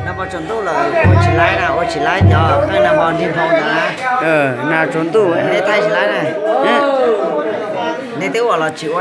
Nag hmo tsaus ntuj lawm ua tsis laib na, ua tsis laib cov qeej nag hmo nrig nphoo ntawd na. Nag tsaus ntuj nej thaij tsis laib na. Nej twb ua los tsis ua.